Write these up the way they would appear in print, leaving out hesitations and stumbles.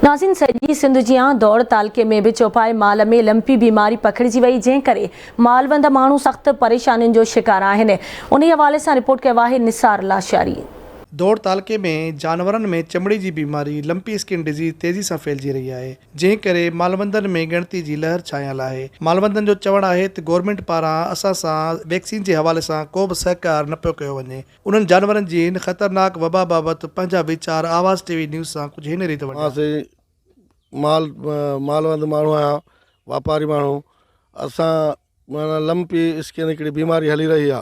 ناظرين سڄي سنڌ جيان دوڙ تعلقي ۾ به چوپائي مال ۾ لمپي بيماري پکڙجي وئي جنهن ڪري مالوند ماڻهو سخت پريشانين جو شڪار آهن انهي حوالي سان رپورٽ ڪيو آهي نثار لاشاري. دوڙ تعلقي ۾ جانورن ۾ چمڙي جي بيماري لمپي اسڪن ڊزيز تيزي سان ڦهلجي رهي آهي جنهن ڪري مالوندن ۾ ڳڻتي جي لهر ڇانيل آهي مالوندن جو چوڻ آهي ته گورنمينٽ پاران اسان سان ويڪسين جي حوالي سان ڪو به سهڪار نه پيو ڪيو وڃي انهن جانورن جي هن خطرناڪ وبا بابت پنهنجا ويچار آواز ٽي وي نيوز سان ڪجهه هن ريت مان ونڊيا. سائين مال مالوند ماڻهو آهيان واپاري ماڻهو اسان معنيٰ لمپي اسڪن هڪڙي بيماري هلي رهي آهي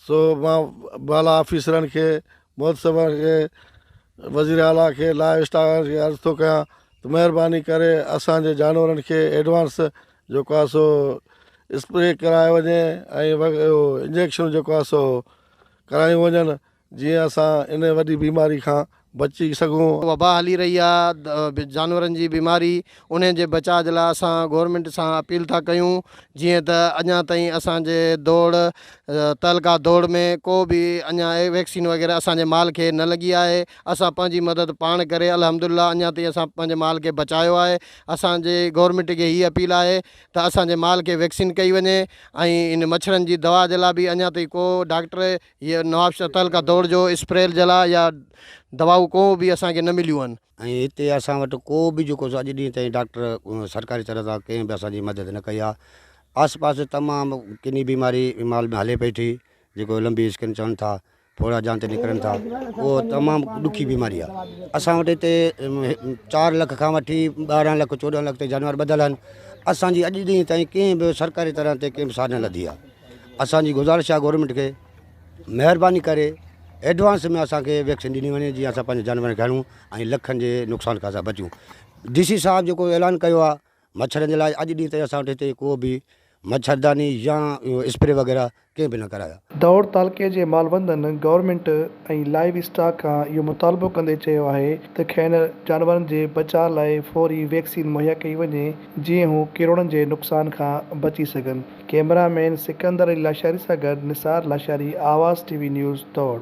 سو مان بالا آفيسرن کي محتسبن کي وزير اعليٰ کي لائيو اسٽاڪ کي عرض ٿو ڪيان ته مهرباني ڪري اسانجي جانورن کي ايڊوانس جيڪو آهي سو اسپري ڪرايو وڃي ۽ اهو انجيڪشن جيڪو آهي سو ڪرايون وڃن جيئن اسان ان وڏي بيماري کان بچي سگهون. وبا هلي رهي آهي جانورن جي بيماري انهي جي بچاء جي لاء اسان گورنمينٽ سان اپيل ٿا ڪيون جيئن ته اڃا تائين اسان جي دوڙ تعلقه دوڙ ۾ ڪو به اڃا ويڪسين وغيره اسان جي مال کي نه لڳي آهي اسان پنهنجي مدد پاڻ ڪري الحمدلله اڃا تائين اسان پنهنجي مال کي بچايو آهي اسان جي گورنمينٽ کي هي اپيل آهي ته اسان جي مال کي ويڪسين ڪئي وڃي ۽ ان مڇرن جي دوا جي لاء به اڃا تائين ڪو ڊاڪٽر هي نوابشاهه تعلقه دوڙ جو اسپريل جي لاء يا دوائون ڪو به اسان کي نه مليون آهن. ۽ هتي اسان وٽ ڪو به جيڪو سو اڄ ڏينهن تائين ڊاڪٽر سرڪاري طرح سان ڪنهن به اسان جي مدد نه ڪئي آهي آس پاس تمام ڪني بيماري مال ۾ هلي پئي ٿي جيڪو لمبي اسڪن چون ٿا ڦوڙا جان تي نڪرن ٿا اهو تمام ڏکي بيماري آهي اسان وٽ هتي چار لک کان وٺي 12 لک 14 لک تائين جانور ٻڌل آهن اسانجي اڄ ڏينهن تائين ڪنهن به سرڪاري طرح تي ڪنهن به سار نه لڌي آهي اسانجي گذارش آهي گورنمينٽ کي مهرباني ڪري ايڊوانس ۾ اسانکي ويڪسين ڏني وڃي جيئن اسان پنهنجي جانورن کي هڻون ۽ لکن جي نقصان کان اسان بچون ڊي سي صاحب جيڪو اعلان ڪيو آهي مڇرن جي لاء اڄ ڏينهن تائين اسان وٽ هتي ڪو به مڇرداني يا اسپري وغيره ڪنهن به نه ڪرايا. دوڙ تعلقي جي مالوندن گورنمينٽ ۽ لائيو اسٽاڪ کان اهو مطالبو ڪندي چيو آهي ته کين جانورن جي بچاء لاء فوري ويڪسين مهيا ڪئي وڃي جيئن هو ڪروڙن جي نقصان کان بچي سگهن. ڪئميرا مين سڪندر علي لاشاري سان گڏ نثار لاشاري، آواز ٽي وي نيوز، دوڙ.